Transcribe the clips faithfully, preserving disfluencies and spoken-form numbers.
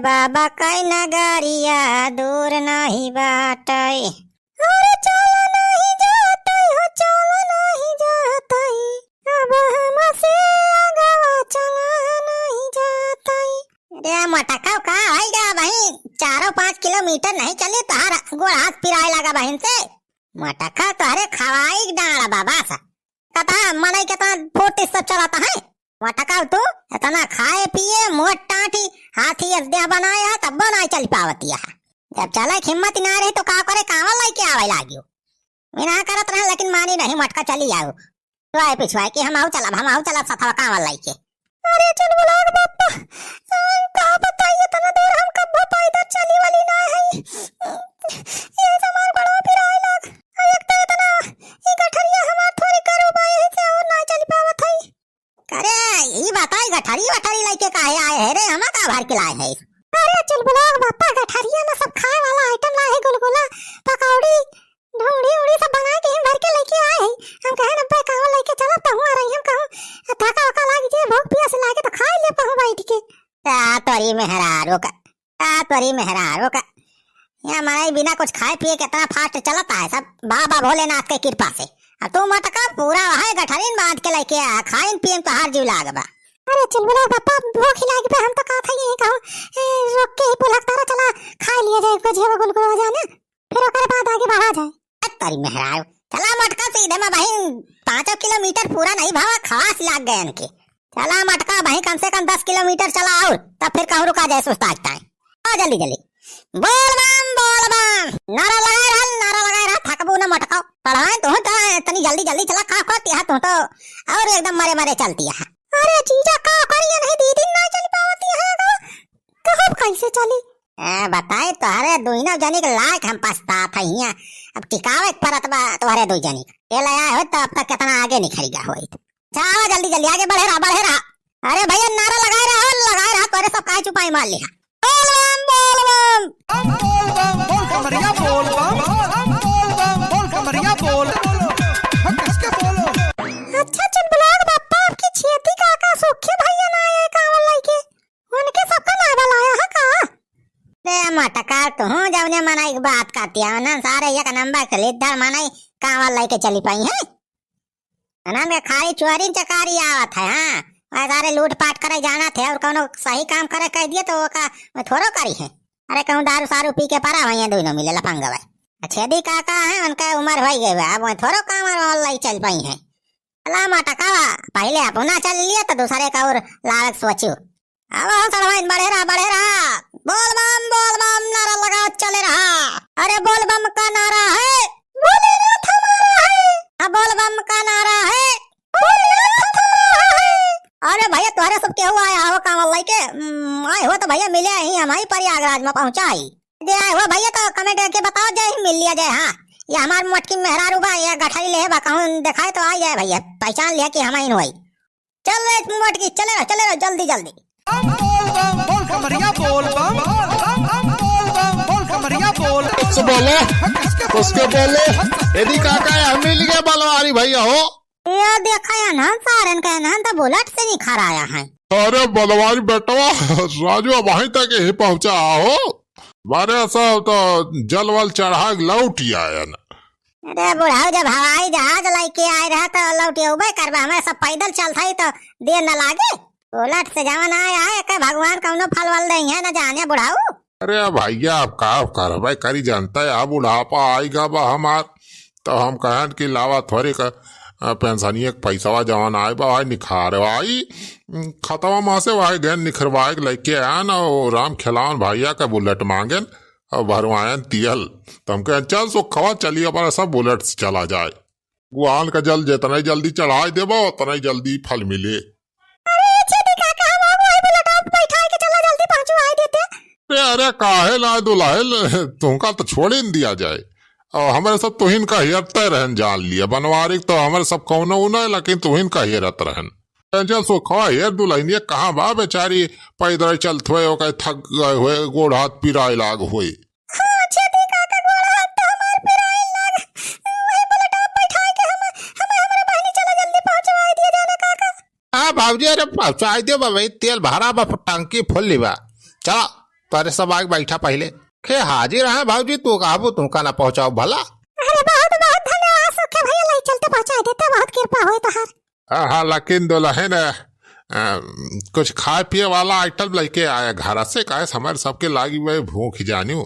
बाबा कई नगरिया दूर नहीं बाटै। अरे चल नहीं जातै हो, चल नहीं जातै, अब हमसे आगवा चल नहीं जातै। रे मोटका, का होई गा बहिन, चारो पाँच किलोमीटर नहीं चली, तोहार गोड़ हाथ पिराए लागा बहिन से। मोटका, तोहरे खवाई डाँड़ बाबा सा। कता मनई केतना फुर्ती से चलत है। मोटका तू, एतना खाए पिए, मोट टाँटी, हाथी अस देह बनाए है, तब्बो नाहीं चलि पावतिया है। जब चले के हिम्मत ही ना रही, तो का करे, कांवर लइके आवे लागियो। मना करत रहे, लेकिन मानी नहीं, मोटका चली आउ। तो आए पिछुआए कि हमहू चलब, हमहू चलब सथवा कांवर लइके। अरे चुलबुलाक बापा, का बताई, एतना दूर हम कब्बो पैदल चली वाली ना है। ये हमार गोड़वा पिराए लाग। एक तो एतना, ई गठरिया हमार थोड़ी करू बा, यही से और ना चली पावत है। अरे, ई बताई, गठरी वठरी लइके काहे आए है रे? हमा का भर के लाए है? अरे चुलबुलाक बापा, गठरिया में सब खाए वाला आइटम लाए है, गुलगुला, पकौड़ी, ढूंढी उड़ी सब बना के हम भर के लइके आए है। हम कहे, "अब्बे, कांवर लइके चला, तहूँ आ रही।" हम कहूँ, "थका वका लाग जे, भूख पियास लागे तो खाए ले पहू बैठ के।" आ तोरी मेहरारू का, आ तोरी मेहरारू का। यहाँ मनई बिना कुछ खाए पिए केतना fast चलत है सब बाबा भोलेनाथ के कृपा से। आ तू मोटका पूरा वही गठरीन बांध के लइके आ, खाइन पियन तोहार जीव लाग बा। अरे चुलबुलाक बापा, भूख ही लाग बा, हम तो कहत है यही कहूँ, ए, रोक के ही पुलक तारा चला, खा लिया जाए, एक बजे वो गुलगुला हो जाए ना, फिर ओकरे बाद आगे बढ़ा जाए। ए तोरी मेहरारू, चला मोटका सीधे में बहिन, पाँचों किलोमीटर पूरा नहीं भावा, खवास लाग गए इनके। चला मटका भाई, कम से कम दस किलोमीटर चला और तब फिर कहूँ रुका जाए सुस्ता टाइम। आ जल्दी जल्दी। बोल बम, बोल बम। नारा लगाए रहा, नारा लगाए रहा, थकबू ना मटका। पढ़ाए तू तो तनी जल्दी जल्दी चला, का करती है तू तो और एकदम मरे मरे चलती है। अरे जीजा का करिए नहीं दीदी ना चल पावती है तो कहब कैसे चली? ए, बताए तोहरे दुइनो जनी के लायक हम पछतात है हियाँ। अब टिकावे के परत बा तोहरे दुइ जनी के। ये ले आए हो तो अब तक कितना आगे निखर गया होइत। अच्छा, आवा जल्दी, जल्दी, आगे बढ़े रहा, बढ़े रहा। अरे भैया, नारा लगाए रहा, लगाए रहा, तोरे सब काहे चुपाई मार लिया। बोल बम, बोल बम। बम बोल बम, बोल कमरिया बोल बम। बम बोल बम, बोल कमरिया बोल। हम कस के बोलो। अच्छा, चुलबुलाक बापा, आपकी छेदी काका सूखे भैया ना आए कांवर लइके। उनके सबका नारा लाया है का? बे मटका, तू जवने मनई के बात करती है, ना सारे एक नंबर के लीडर मनई कांवर लइके चली पाई है। अनन के खाली चोरी चकारी आवत है, हाँ। वह सारे लूट पाट करे जानत है और कौनो सही काम करे कह दिए तो ओका में थोड़ो करी है। अरे कहूँ दारू सारू पी के परा हुई है, दुइनो मिले लफंगवा। छेदी काका है, उनका उम्र हो गई बा, अब वह थोड़ो काम वाला चल पाई है। अला मटकावा, पहले अपना चल लिया तो दूसरे का और लावे के सोचू। अब हो सड़वाइन बढ़े रहा, बढ़े रहा। बोल बम, बोल बम, नारा लगाओ चले रहा। अरे बोल बम का नारा है, भोलेनाथ हमारा है। अब बोल बम का नारा है, भोलेनाथ हमारा है। अरे भैया, तोहरे सब केहू आया हो कांवर लइके? हम्म, आए हो तो भैया मिले ही, हम ही प्रयागराज में पहुँचाई। जे आए हो भैया तो comment करके बताओ, जे ही मिल लिया जाए। हाँ, ये हमार मोटकी मेहरारू बा, ये गठरी ले बा, कहूँ देखाए तो आ जाए भैया, पहचान लिया कि हम ही होई। चल रे मोटकी, चले रहो, चले रहो, जल्दी, जल्दी। बम बोल बम, बोल कमरिया बोल बम। बम बम बम, बोल बम, बोल कमरिया बोल। कस के बोलो, कस के बोलो। यदि काका, हम मिल गए बलवारी भैया हो। ये देखा, एनहन सारन का, एनहन तो बुलेट से निखर आया है। अरे बलवारी बेटवा, राजू अब वहीं तक ही पहुँचा हो। बारे सब तो जल वल चढ़ा के लौट आयन। अरे बुढ़ऊ, जब हवाई जहाज लइके आए रहा तो लौट अउबे करबा, हमें सब पैदल चलत हई तो देर न लागे। बुलेट से जवन आए आए, एके भगवान कौनो फल वल दई है न जाने बुढ़ऊ। अरे भैया, अब का करबे करी, जनता है, अब बुढ़ापा आई गा बा हमार, तो हम कहन कि लावा थोड़े का, अ, पेंशनिया के पैसवा जवन आए बा, वही निखारवाई, उम, खतवा में से वही गहन निखरवाए के लइके आयन, और राम खेलावन भैया के बुलेट मांगेन, और भरवायन तियल। तो हम कहें, "चल सुखवा, चली, अपना सब बुलेट से चला जाए। गुहान का जल जितना ही जल्दी चढ़ाई देबो, उतना ही जल्दी फल मिले।" अरे छेदी काका, हम अब वही बुलेट पे बैठा के चला, जल्दी पहुंचवाई देते। अरे, अरे, काहे ना दुलाहिल, तुमका तो छोड़े न दिया जाए। और हमारे सब तुहिन का हेरते रहन जान लिया। बनवारी तो हमारे सब कौनो उ नहीं, लेकिन तुहिन का हेरत रहन। चल सुखवा, हेर दुल्हनिया कहाँ बा बेचारी, पैदल चलत हुए, ओकर थक गए हुए, गोड़ हाथ पिराए लाग हुए। हाँ, छेदी काका, गोड़ हाथ तो हमार पिराए लाग। वही बुलेटवा बैठाए के हम, हम, हमरे बहिनी चला जल्दी पहुँचवाई दिया जाना काका। हाँ बाबूजी, अरे पहुँचाई दे बा, वही तेल भरा बा, टंकी फुल बा। चला। तोरे सब आगे बैठा पहिले। खे हाजिर है भौजी, तू कहबू तू का ना पहुँचाओ भला। अरे बहुत बहुत धन्यवाद सुखे भैया, लई चलते पहुँचाई देते, बहुत कृपा होई तोहार। हाँ, हाँ, लेकिन दुलहिन, अ, कुछ खाए पिए वाला आइटम लइके आया घर से, काहे से हमरे सबके लागी वही भूख जानियो।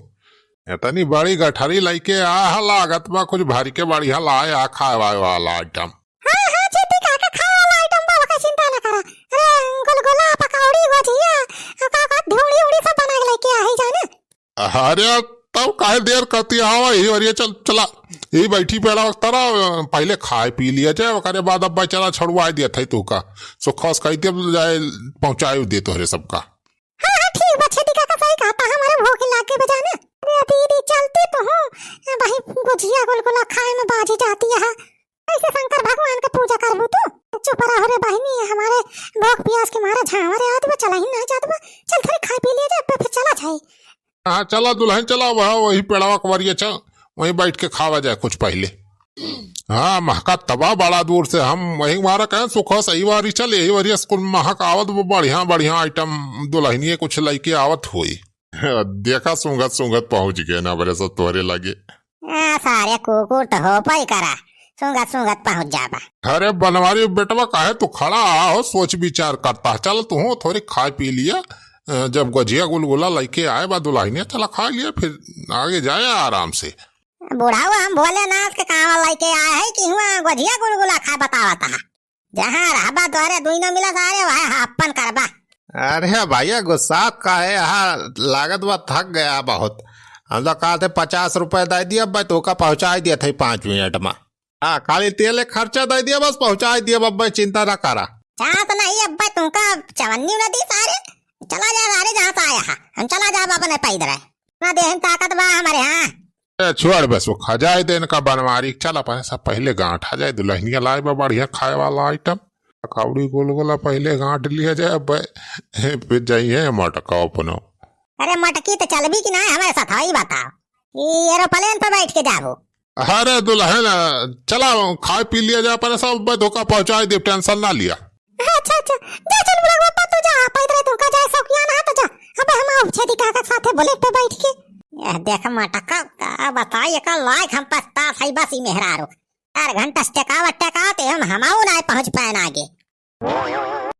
इतनी बड़ी गठरी लइके आया है, लागत बा कुछ भर के बढ़िया लाए आ खाए वाए वाला आइटम। हाँ, हाँ, छेदी काका, खाए वाला आइटम बा, ओकर चिंता ना करा। अरे, गुलगुला, पकौड़ी, गोजिया, आ का, का, ढेउड़ी उड़ी सब बना के लइके आया है जाने। अरे, तब काहे देर करती है? आवा, यही वरिया चल, चला। यही बैठी पेड़ा वक्त रहा, पहिले खाए पी लिया जाए, ओकरे बाद अब्बा चला छुड़वाए दिया था तू का। सुखस कही दिया जाए, पहुँचाए दे तोहरे सबका। हाँ, हाँ, ठीक बा, छेदी काका सही कहता, हमरे भूख लाग गई बा जाने। अरे दीदी, चलती तो हूँ, ए भाई, गुजिया गुलगुला खाए में बाजी जाती है। ऐसे शंकर भगवान के पूजा करबू तू? चुप रहो रे बहिनी, हमरे भूख पियास के मारे झांवरे आवत बा, चला ही ना जात बा। चल थोड़ी खाए पी लिया जाए, फिर, फिर चला जाए। हाँ, चला दुलहिन, चला, वह, वही पेड़वा के वरिया चल, वहीं बैठ के खावा जाए कुछ पहिले। हाँ, महका तबा बड़ा दूर से, हम वही मारा कहें सुखो सही वारी चल, यही वरिया स्कूल महक आवत बा, बढ़िया, बढ़िया आइटम दुलहिनिये कुछ लइके आवत होई। देखा, सूंघत, सूंघत पहुँच गए ना बरे सब तोहरे लगे। आ, सारे कुकुर तो हो पाई करा, सूंघत, सूंघत पहुँच जाबा। अरे बनवारी बेटवा, काहे तू खड़ा हो, सोच विचार करता है। चल तू हो थोड़ी खाए पी लिया, अ, जब गोजिया गुलगुला लइके आए बा दुलहिनिया, चला खा लिया, फिर आगे जाए आराम से। बुढ़ाऊ, हम भोलेनाथ के कहवा लइके आए है कि हुआ गोजिया गुलगुला खाए बतावत है? जहाँ रहबा तोहरे दुइनो मिला सारे वह अपन करबा। अरे भैया गुस्सा काहे, यहाँ लागत बा थक गया बहुत। हम तो कहते पचास रुपए दे दिया, अब तोका पहुँचाई दिया था पाँच मिनट में। हाँ, खाली तेल खर्चा दे दिया, बस पहुँचाई दिया, अब चिंता ना करा। चाहत नहीं अब तुमका चवन्नी न दी सारे, चला जा सारे जहाँ से आया है, हम चला जा अपने पैदल है। ना देहन ताकत बा हमारे यहाँ। ए, छोड़ बे सुखा, जाए दे इनका बनवारी। चल अपन सब पहिले गांठ आ जाए, दुलहिनिया लाए बा बढ़िया खाए वाला आइटम, पकौड़ी गुलगुला पहिले गांठ लिया जाए, अब फिर जाइए मटका अपनो। अरे मटकी तो चलबी कि ना हमारे साथ, ई बताओ, ई एरोप्लेन पे बैठ के जाबो? अरे दुलहिन, चला खाए पी लिया जाए, अपन सब धोखा पहुँचाए दे, टेंशन ना लिया। अच्छा, अच्छा, जा चल बुढ़ा बापा, तू जा, पैदल तू का जाए शौकिया ना तो जा। अब हम आउब छेदी काका के साथे बुलेट पे बैठ के। यह देख मटका, का बताई, एकर लायक हम पछतात है बस ई मेहरारू। चार घंटा से टेकावत टेकावत हम हमाऊ ना पहुँच पाए ना आगे।